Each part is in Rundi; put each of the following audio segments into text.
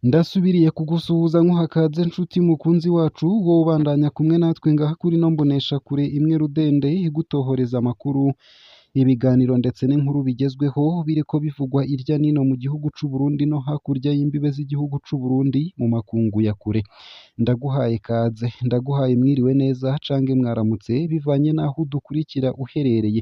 Ndasubiriye kugusuhuza nkuhakaze nshuti mukunzi wacu, wowe ubandanya kumwe natwe ngaha kuri ino mboneshakure imwe rudende igutohoreza amakuru, ibiganiro ndetse n'inkuru bigezweho biriko bivugwa irya nino mu gihugu c'u Burundi no hakurya y'imbibe z'igihugu c'u Burundi mu makungu ya kure. Ndaguhaye kaze, ndaguhaye mwiriwe neza cange mwaramutse bivanye n'aho udukurikira uherereye.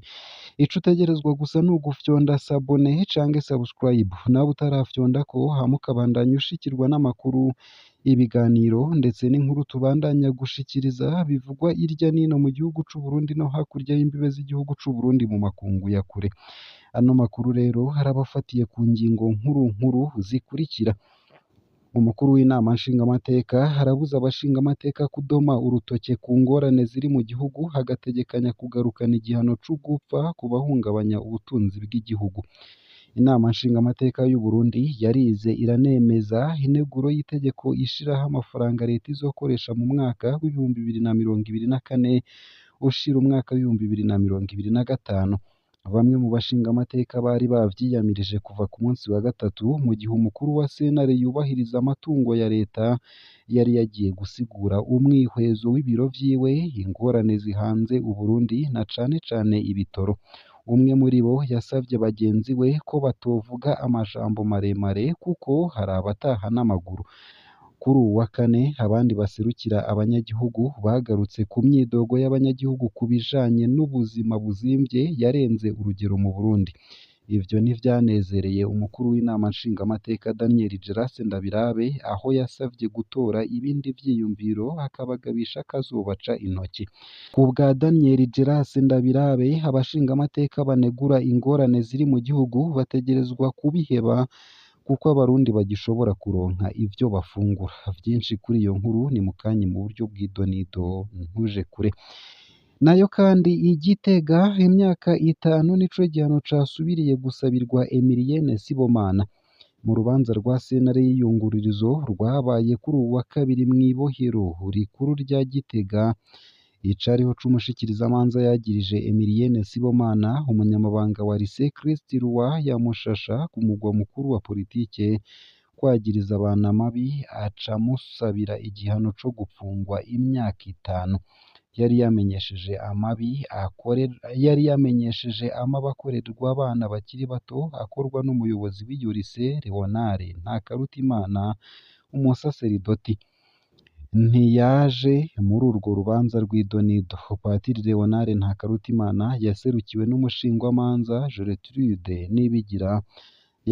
Ico utegerezwa gusa ni ugufyonda sabone cange subscribe, nawe utarafyondako hama ukabandanya ushikirwa n'amakuru, ibiganiro ndetse n'inkuru tubandanya gushikiriza bivugwa irya nino mu gihugu c'u Burundi no hakurya y'imbibe z'igihugu c'u Burundi mu makungu ya kure. Ano makuru rero arabafatiye ku ngingo nkuru nkuru zikurikira: Umukuru w'inama nshingamateka arabuza abashingamateka kudoma urutoke ku ngorane ziri mu gihugu, agategekanya kugarukana igihano c'ugupfa ku bahungabanya ubutunzi bw'igihugu. Inama nshingamateka y'u Burundi yarize iranemeza integuro y'itegeko ishiraho amafaranga leta izokoresha mu mwaka w'2024 ushira umwaka w'2025. Bamwe mu bashingamateka bari bavyiyamirije kuva ku munsi wa gatatu, mu gihe umukuru wa sentare yubahiriza amatungo ya leta yari yagiye gusigura umwihwezo w'ibiro vyiwe ingorane zihanze Uburundi na cane cane ibitoro. Umwe muri bo yasavye bagenzi we ko batovuga amajambo maremare kuko hari abataha n'amaguru. Kuri uwu wa kane, abandi baserukira abanyagihugu bagarutse ku myidogo y'abanyagihugu ku bijanye n'ubuzima buzimvye yarenze urugero mu Burundi. Ivyo ntivyanezereye umukuru w'inama nshingamateka Daniel Gerase Ndabirabe, aho yasavye gutora ibindi vyiyumviro akabagabisha ko azobaca intoki. Ku bwa Daniel Gerase Ndabirabe, abashingamateka banegura ingorane ziri mu gihugu bategerezwa kubiheba kuko abarundi bagishobora kuronka ivyo bafungura. Vyinshi kuri iyo nkuru ni mukanya mu buryo bw'idonido ntuje kure. Nayo kandi i Gitega imyaka 5 nico gihano casubiriye gusabirwa Emilienne Sibomana. Mu rubanza rwa sentare y'iyungururizo rwabaye kuri uwu wa kabiri mw'ibohero rikuru rya Gitega, icariho c'umushikirizamanza yagirije Emilienne Sibomana, umunyamabanga wa Lycée Christ Roi ya Mushasha ku mugwa mukuru wa politike, kwagiriza abantu amabi aca amusabira igihano co gupfungwa imyaka 5. Yari yamenyesheje amabi yari yamenyesheje amabi akorerwa abana bakiri bato akorwa n'umuyobozi w'iyo lycée Leonard Ntakarutimana, umusaseridoti. Ntiyaje muri urwo rubanza rw'idonido. Patiri Leonard Ntakarutimana yaserukiwe n'umushingwamanza Gertrude Nibigira,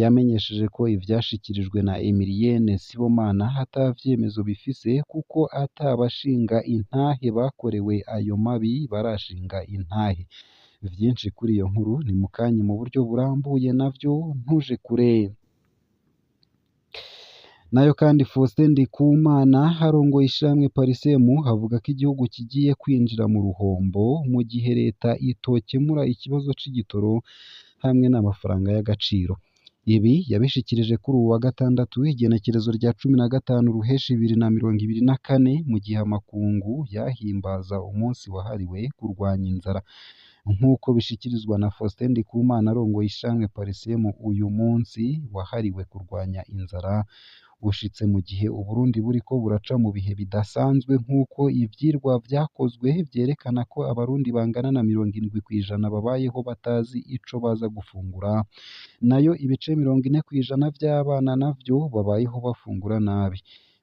yamenyesheje ko ivyashikirijwe na Emilienne Sibomana ata vyemezo bifise kuko ata bashinga intahe bakorewe ayo mabi barashinga intahe. Vyinshi kuri iyo nkuru ni mukanya mu buryo burambuye navyo ntuje kure. Nayo kandi Faustin Ndikumana arongoye ishirahamwe Parisemu avuga ko igihugu kigiye kwinjira mu ruhombo mu gihe leta itokemura ikibazo c'igitoro hamwe n'amafaranga y'agaciro. Ibi yabishikirije kuri uwu wa gatandatu igenekerezo rya 15 Ruheshi 2024 mu gihe amakungu yahimbaza umunsi wahariwe kurwanya inzara. Nk'uko bishikirizwa na Faustin Ndikumana arongoye ishirahamwe Parisemu, uyu munsi wahariwe kurwanya inzara ushitse mu gihe Uburundi buriko buraca mu bihe bidasanzwe nk'uko ivyirwa vyakozwe vyerekana ko abarundi bangana na 70% babayeho batazi ico baza gufungura, nayo ibice 40% vy'abana navyo babayeho bafungura nabi.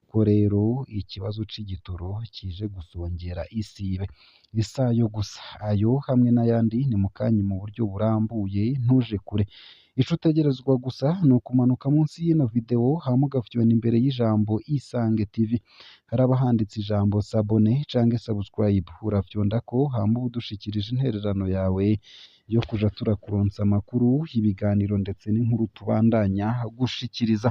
Ko rero ikibazo c'igitoro kije gusongera isibe. Isayo gusa, ayo hamwe n'ayandi ni mukanya mu buryo burambuye ntuje kure. Ico utegerezwa gusa ni ukumanuka munsi y'ino video hama ugafyona imbere y'ijambo Isange TV. Haraba handitse ijambo sabone cange subscribe, urafyondako hama uba udushikirije intererano yawe yo kuja turakuronsa amakuru, ibiganiro ndetse n'inkuru tubandanya gushikiriza.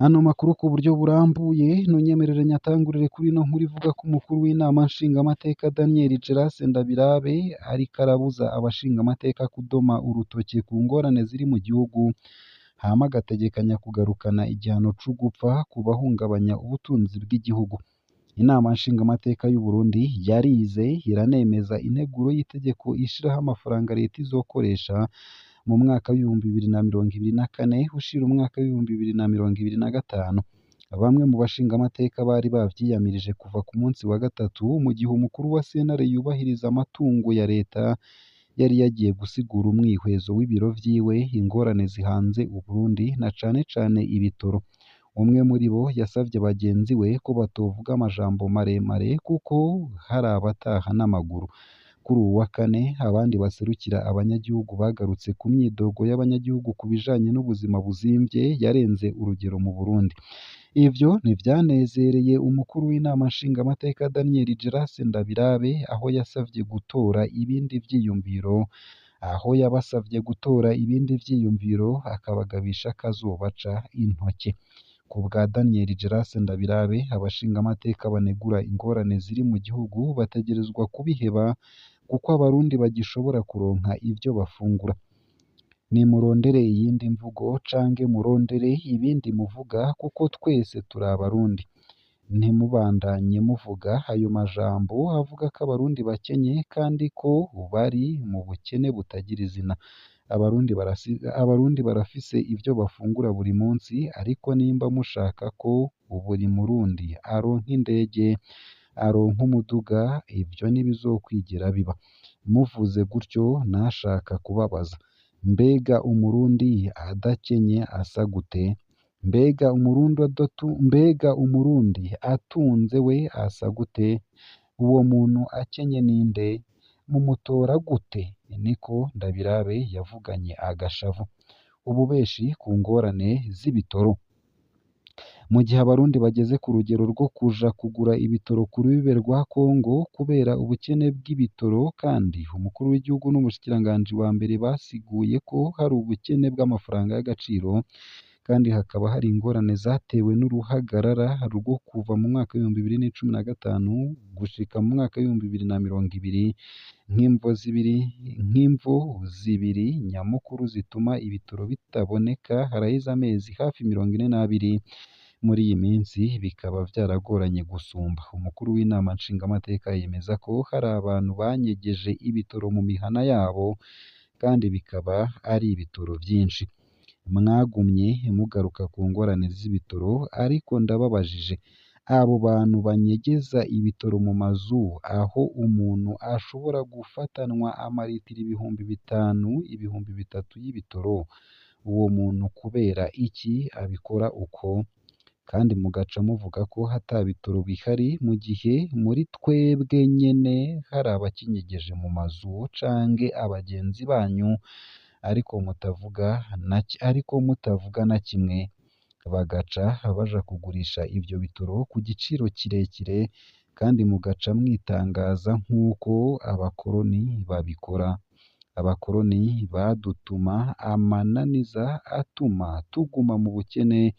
Ano makuru ku buryo burambuye ntunyemerere nyatangurire kuri ino nkuru ivuga ko umukuru w'inama nshingamateka Daniel Gerase Ndabirabe ariko arabuza abashingamateka kudoma urutoke ku ngorane ziri mu gihugu, hama agategekanya kugarukana igihano c'ugupfa ku bahungabanya ubutunzi bw'igihugu. Inama nshingamateka y'u Burundi yarize iranemeza integuro y'itegeko ishiraho amafaranga leta izokoresha mu mwaka w'2024 ushira umwaka w'2025. Bamwe mu bashingamateka bari bavyiyamirije kuva ku munsi wa gatatu, mu gihe umukuru wa sentare yubahiriza amatungo ya leta yari yagiye gusigura umwihwezo w'ibiro vyiwe ingorane zihanze Uburundi na cane cane ibitoro. Umwe muri bo yasavye bagenzi we ko batovuga amajambo maremare kuko hari abataha n'amaguru. Kuri uwu wa kane, abandi baserukira abanyagihugu bagarutse ku myidogo y'abanyagihugu ku bijanye n'ubuzima buzimvye yarenze urugero mu Burundi. Ivyo ntivyanezereye umukuru w'inama nshingamateka Daniel Gerase Ndabirabe, aho yasavye gutora ibindi vyiyumviro, aho yabasavye gutora ibindi vyiyumviro akabagabisha ko azobaca intoke. Ku bwa Daniel Gerase Ndabirabe, abashingamateka banegura ingorane ziri mu gihugu bategerezwa kubiheba kuko abarundi bagishobora kuronka ivyo bafungura. Nimurondere iyindi mvugo canke murondere ibindi muvuga kuko twese turi abarundi. Ntimubandanye muvuga ayo majambo avuga ko abarundi bakenye kandi ko bari mu bukene butagira izina. Abarundi barafise ivyo bafungura buri munsi, ariko nimba mushaka ko buri murundi aronka indege, aronka umuduga, ivyo ntibizokwigera biba. Muvuze gutyo nashaka kubabaza, mbega umurundi adakenye asa gute? Mbega umurundi atunze we asa gute? Uwo muntu akenye ninde? Mumutora gute? Niko Ndabirabe yavuganye agashavu. Ububeshi ku ngorane z'ibitoro. Mu gihe abarundi bageze ku rugero rwo kuja kugura ibitoro ku rubibe rwa Kongo kubera ubukene bw'ibitoro, kandi umukuru w'igihugu n'umushikiranganji wa mbere basiguye ko hari ubukene bw'amafaranga y'agaciro, kandi hakaba hari ingorane zatewe n'uruhagarara rwo kuva mu mwaka w'2015 gushika mu mwaka w'2020, nk'imvo zibiri nyamukuru zituma ibitoro bitaboneka haraheze amezi hafi 42. Muri iyi minsi bikaba vyaragoranye gusumba. Umukuru w'inama nshingamateka yemeza ko hari abantu banyegeje ibitoro mu mihana yabo, kandi bikaba ari ibitoro vyinshi. Mwagumye mugaruka ku ngorane z'ibitoro, ariko ndababajije, abo bantu banyegeza ibitoro mu mazu aho umuntu ashobora gufatanwa amaritiro 5000, 3000 y'ibitoro, uwo muntu kubera iki abikora uko? Kandi mugaca muvuga ko ata bitoro bihari mu gihe muri twebwe nyene hari abakinyegeje mu mazu canke abagenzi banyu, ariko mutavuga na kimwe, bagaca baja kugurisha ivyo bitoro ku giciro kirekire, kandi mugaca mwitangaza nk'uko abakoroni babikora. Abakoroni badutuma amananiza atuma tuguma mu bukene,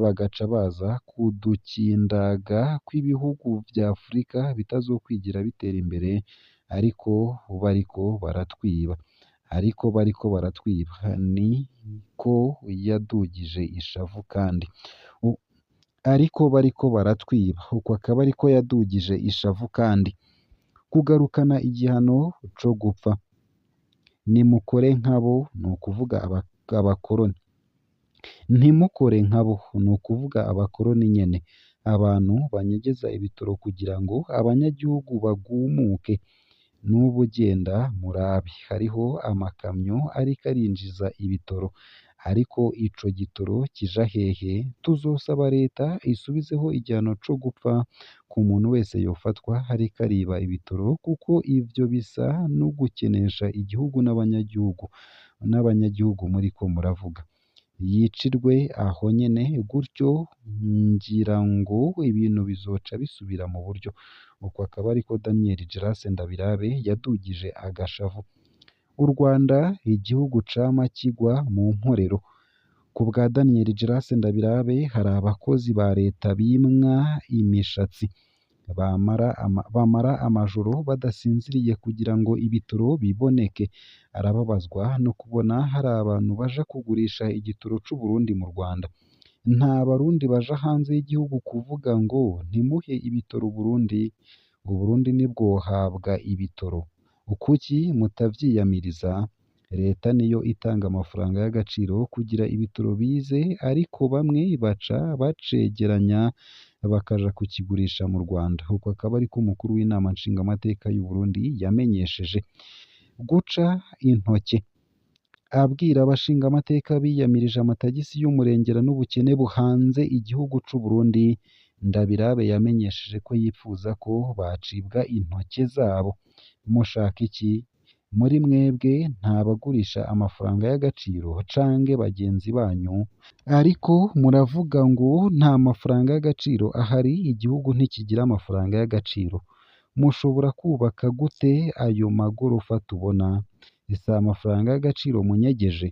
bagaca baza kudukindaga kw'ibihugu vya Afurika bitazokwigira bitera imbere, ariko bariko baratwiba. Ariko bariko baratwiba, niko yadugije ishavu kandi. Ariko bariko baratwiba, uko akaba ariko yadugije ishavu kandi. Kugarukana igihano co gupfa. Nimukore nkabo, ni ukuvuga abakoroni. Ntimukore nkabo, ni ukuvuga abakoroni nyene. Abantu banyegeza ibitoro kugira ngo abanyagihugu bagumuke. N'ubu genda murabe, hariho amakamyo ariko arinjiza ibitoro, ariko ico gitoro kija hehe? Tuzosaba leta isubizeho igihano co gupfa ku muntu wese yofatwa ariko ariba ibitoro, kuko ivyo bisa no gukenesha igihugu n'abanyagihugu muriko muravuga. Yicirwe aho nyene gutyo, ngira ngo ibintu bizoca bisubira mu buryo. Uko akaba ariko Daniel Gerase Ndabirabe yadugije agashavu. U Rwanda igihugu cama kigwa mu mporero. Ku bwa Daniel Gerase Ndabirabe, hari abakozi ba leta bimwa imishatsi, bamara amajoro badasinziriye kugira ngo ibitoro biboneke. Arababazwa no kubona hari abantu baja kugurisha igitoro c'Uburundi mu Rwanda. Nta Barundi baja hanze y'igihugu kuvuga ngo ntimuhe ibitoro Uburundi, Uburundi ntibwohabwa ibitoro. Kuki mutavyiyamiriza? Leta niyo itanga amafaranga y'agaciro kugira ibitoro bize, ariko bamwe baca bacegeranya bakaja kukigurisha mu Rwanda. Uko akaba ariko umukuru w'inama nshingamateka y'u Burundi yamenyesheje. Guca intoke abwira abashingamateka biyamirije amatagisi y'umurengera n'ubukene buhanze igihugu c'u Burundi, Ndabirabe yamenyesheje ko yipfuza ko bacibwa intoke zabo. Mushaka iki? Muri mwebwe nta bagurisha amafaranga y'agaciro canke bagenzi banyu, ariko muravuga ngo nta mafaranga y'agaciro ahari, igihugu ntikigira amafaranga y'agaciro. Mushobora kubaka gute ayo magorofa tubona? Si amafaranga y'agaciro munyegeje?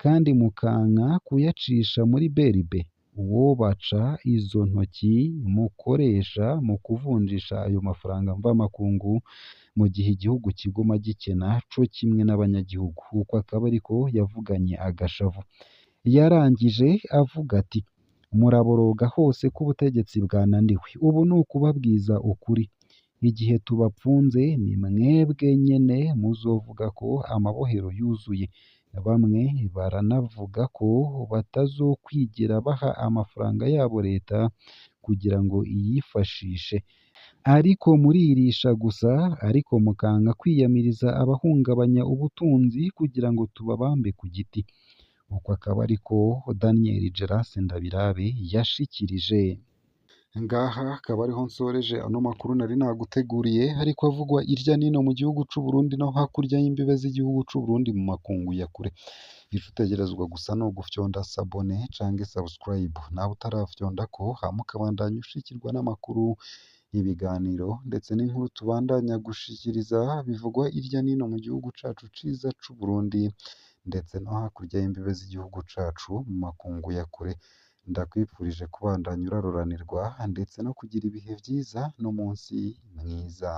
Kandi mukanka kuyacisha muri BRB? Uwobaca izo ntoki mukoresha mu kuvunjisha ayo mafaranga mvamakungu mu gihe igihugu kiguma gikena co kimwe n'abanyagihugu. Uko akaba ariko yavuganye agashavu. Yarangije avuga ati muraboroga hose ko ubutegetsi bwananiwe, ubu ni ukubabwiza ukuri. Igihe tubapfunze ni mwebwe nyene muzovuga ko amabohero yuzuye. Bamwe baranavuga ko batazokwigera baha amafaranga yabo leta kugira ngo iyifashishe. Ariko muririsha gusa, ariko mukanka kwiyamiriza abahungabanya ubutunzi kugira ngo tubabambe ku giti. Uko akaba ariko Daniel Gerase Ndabirabe yashikirije. Ngaha akaba ariho nsoreje ano makuru nari naguteguriye, ariko avugwa irya nino mu gihugu c'u Burundi no hakurya y'imbibe z'igihugu c'u Burundi mu makungu ya kure. Ico utegerezwa gusa ni ugufyonda sabone canke subscribe, nawe utarafyondako hama ukabandanya ushikirwa n'amakuru, ibiganiro ndetse n'inkuru tubandanya gushikiriza bivugwa irya nino mu gihugu cacu ciza c'u Burundi ndetse no hakurya y'imbibe z'igihugu cacu mu makungu ya kure. Ndakwifurije kubandanya uraroranirwa ndetse no kugira ibihe vyiza n'umunsi mwiza.